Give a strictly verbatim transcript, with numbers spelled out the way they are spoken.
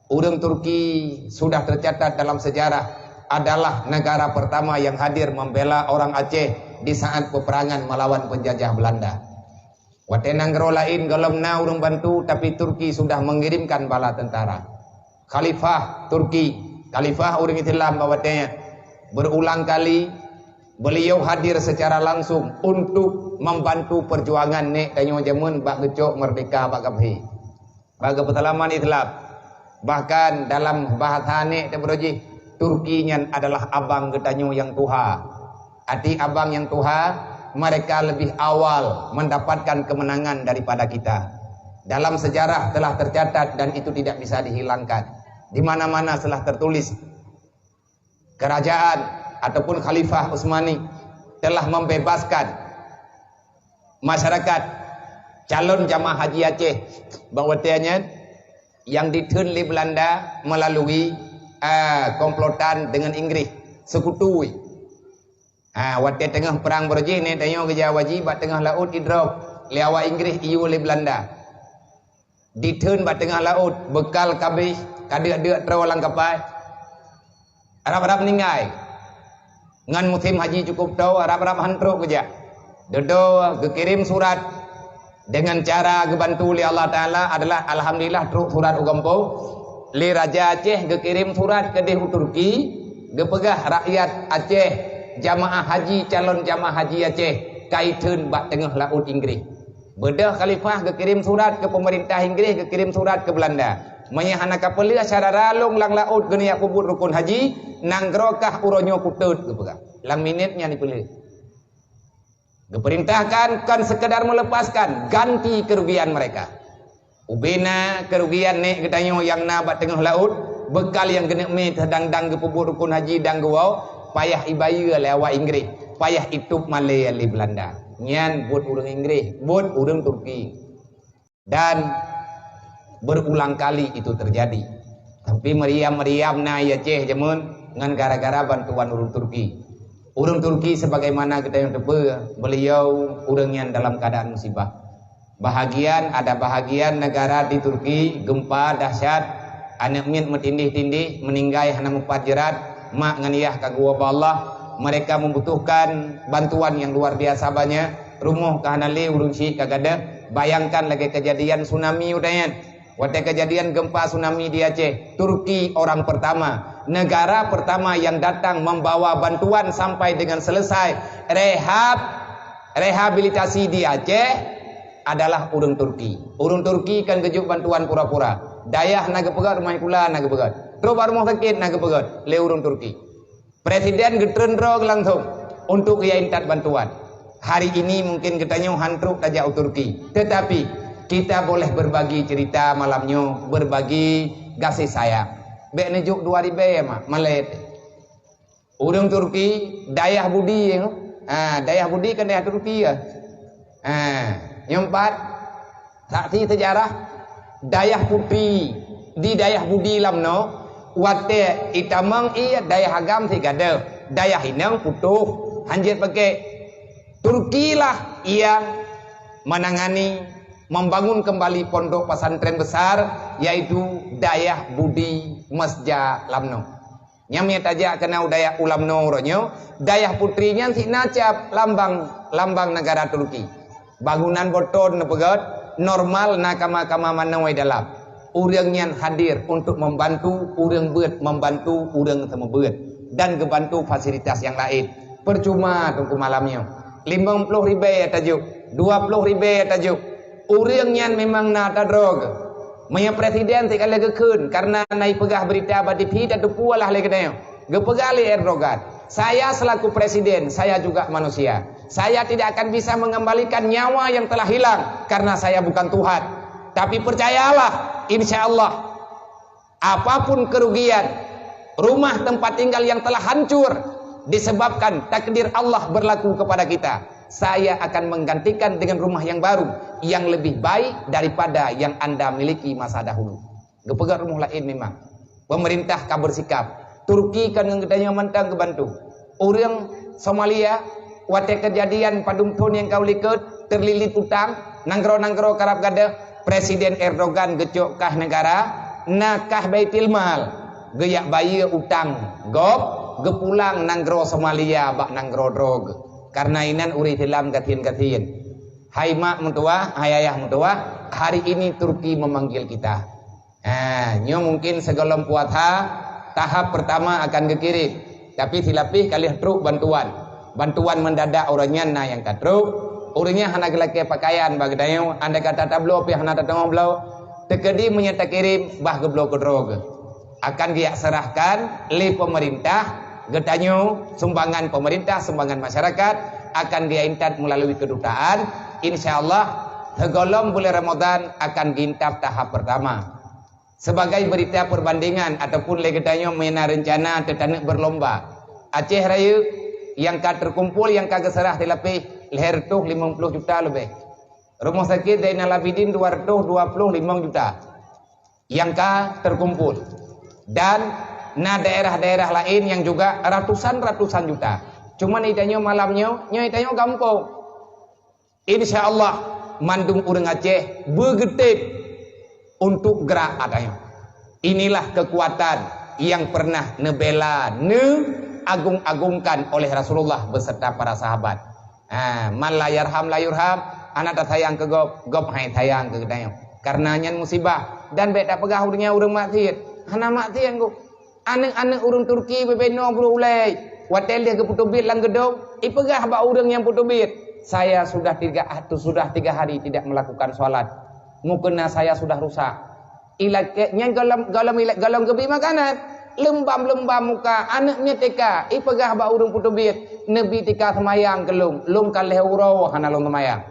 Ureuëng Turki sudah tercatat dalam sejarah adalah negara pertama yang hadir membela orang Aceh di saat peperangan melawan penjajah Belanda. Watée nanggroe laén gohlom na ureuëng bantu, tapi Turki sudah mengirimkan bala tentara. Khalifah Turki, khalifah ureuëng Islam bak watée nyan, berulang kali beliau hadir secara langsung untuk membantu perjuangan nek tanyoe jameun bak geucok merdeka bak gabhé, bak geupeuseulamat Islam. Bahkan dalam bahasa nek teupeureuh jih, Turki nyan adalah abang geutanyoe nyang tuha. Arti abang nyang tuha, mereka lebih awal mendapatkan kemenangan daripada kita. Dalam sejarah telah tercatat dan itu tidak bisa dihilangkan. Di mana-mana telah tertulis, kerajaan ataupun Khalifah Utsmani telah membebaskan masyarakat calon jamaah haji Aceh bak watée nyan nyang ditheun lé Belanda melalui, ah, komplotan dengan Inggris, sekutu. Ha, watée teungoh prang beureuh jih, nek tanyoe geujak haji bak teungoh laôt idrop lé awak Inggris iyue lé Belanda. Ditheun bak teungoh laôt, beukal ka abéh, ka deuk-deuk troe lam kapai. Rab-rab ninggai. Ngon musim haji cukup toe, rab-rab han trok geujak. Dudoe geukirém surat dengan cara geubantu lé Allah Taala adalah alhamdulillah trok surat u gampông. Lé Raja Aceh geukirém surat keudeh u Turki, geupeugah rakyat Aceh, jamaah haji, calon jamaah haji Aceh ka itheun bak teungoh laôt Inggris. Beudôh khalifah geukirém surat keu peumeurintah Inggris, geukirém surat keu Belanda. Meunyoe hana ka peuleueh syedara lôn lam laôt keuneuk peubuet rukun haji, nanggroe kah uroe nyoe kutot, geupeugah. Lam minét nyan dipeuleueh. Geupeurintahkan kon sekedar melepaskan, ganti kerugian mereka. Ubena kerugian nek geutanyoe nyang na bak teungoh laôt, beukal nyang geuneuk mé teudang-dang geupeubuet rukun haji dan geuwoe, payah ibayeue lé awak Inggris, payah itôb malée lé Belanda. Nyan buet ureuëng Inggris, buet ureuëng Turki. Dan berulang kali itu terjadi. Tapi meriam-meriam na i Aceh jameun ngon gara-gara bantuan ureuëng Turki. Ureuëng Turki sebagaimana geutanyoe teupeue, beliau ureuëng nyang dalam keadaan musibah. Bahagian, ada bahagian negara di Turki gempa dahsyat, aneuëk miet meutindih-tindih, meuninggai hana meupat jeurat, mak ngon yah ka geuwoe bak Allah. Mereka membutuhkan bantuan yang luar biasa banyak. Rumoh ka hana lé, ureuëng syiek ka gadôh. Bayangkan lagée kejadian tsunami udah nyan. Watée kejadian gempa tsunami di Aceh, Turki orang pertama, negara pertama yang datang membawa bantuan sampai dengan selesai rehab, rehabilitasi di Aceh adalah ureuëng Turki. Ureuëng Turki kan geujok bantuan pura-pura. Dayah na geupeugét, rumoh sikula na geupeugét. Trok bak rumoh sakét na geupeugét lé ureuëng Turki. Presiden geutreun droe langsung untuk ia intat bantuan. Hari ini mungkin geutanyoe han trok tajak u Turki, tetapi kita boleh berbagi cerita malam nyoe, berbagi kasih sayang. Bék neujok dua ribée mak malée. Ureuëng Turki, Dayah Budi, ha, Dayah Budi kan dayah Turki ya. Ha, nyang pat, saksi sejarah, Dayah Putri di Dayah Budi lam noe, watée itamong ie dayah agam sigadôh, dayah inong putôh, hanjeuet pakai. Turkilah yang menangani membangun kembali pondok pesantren besar, yaitu Dayah Budi Mesja Lamno. Nyang mie tajak keunoe u dayah u Lamno uroe nyoe, Dayah Putri nyan sit na cap lambang, lambang negara Turki. Bangunan beton neupeugét, normal na kama-kama manoe dalam. Ureuëng nyan hadir untuk membantu ureuëng beuet, membantu ureuëng seumeubeuet dan geubantu fasilitas nyang laén. Percuma teungku malam nyoe. Limong ploh ribée tajok, dua ploh ribée tajok. Ureuëng nyan memang na tadroe. Meunyoe presiden sikalée geukheun karena na ipeugah berita bak T V tateupeue lah lé geutanyoe. Geupeugah lé Erdogan, "Saya selaku presiden, saya juga manusia. Saya tidak akan bisa mengembalikan nyawa yang telah hilang karena saya bukan Tuhan. Tapi percayalah, insya Allah, apapun kerugian, rumah tempat tinggal yang telah hancur disebabkan takdir Allah berlaku kepada kita, saya akan menggantikan dengan rumah yang baru, yang lebih baik daripada yang Anda miliki masa dahulu." Geupeugét rumoh laén memang. Pemerintah ka bersikap. Turki kan ngon geutanyoe mantong geubantu. Ureuëng Somalia, watée kejadian padum thon nyang ka u likot, terlilit utang, nanggroe-nanggroe karab gadôh, Presiden Erdogan geucok kah negara, Na kah Baitul Mal, geujak bayeue utang gob, geupulang nanggroe Somalia bak nanggroe droe geuh. Karena inan ureuëng Islam gasien-gasien. Hai mak meutuwah, hai ayah meutuwah, hari ini Turki memanggil kita. Ha, nyoe mungkin sigohlom puasa, tahap pertama akan geukirim. Tapi silapih ka lheueh trok bantuan. Bantuan mendadak ureuëng nyan na nyang ka trok. Ureuëng nyan hana geulakée pakaian bak geutanyoe, andai kata tabloe pih hana tateungoh bloe. Teukeudi meunyoe takirim, bah geubloe keudroe geuh. Akan geujak serahkan lé pemerintah geutanyoe, sumbangan pemerintah, sumbangan masyarakat, akan geujak intat meulalu kedutaan. Insya Allah, sigohlom buleuen Ramadhan akan geuintat tahap pertama. Sebagai berita perbandingan ataupun lé geutanyoe meuna rencana teutaneuek berlomba, Aceh Rayeuk nyang ka terkumpul, nyang ka geuseurah silapih lhée reutôh limong ploh juta leubeh. Rumoh Sakét Zainal Abidin dua reutôh dua ploh limong juta nyang ka terkumpul. Dan na daerah-daerah laén nyang juga ratusan-ratusan juta. Cuman geutanyoe malam nyoe, nyoe geutanyoe gampông. Insya Allah, mandum ureuëng Aceh beugeutem untuk gerak atanyoe. Inilah kekuatan yang pernah neubela, neuagung-agungkan oleh Rasulullah beserta para sahabat. Ha, man la yarham la yurham, hana tasayang keu gob, gob han sayang keu geutanyoe. Karena nyan musibah, dan bék tapeugah ureuëng nyan ureuëng maksiet. Hana maksiet gob. Aneuëk-aneuëk ureuëng Turki bubena brôk ulée, watée lheueh geupeuteubiet lam geudong, ipeugah bak ureuëng nyang peuteubiet, "Saya sudah tiga, sudah tiga hari tidak melakukan sholat. Mukena saya sudah rusak." Ilakée nyan gohlom, gohlom, ilakée gohlom geubi makanan. Leumbam-leumbam muka, aneuëk nyan teuka, ipeugah bak ureuëng peuteubiet, "Neubi teuka seumayang keu lôn, lôn ka lhée uroe hana lôn seumayang."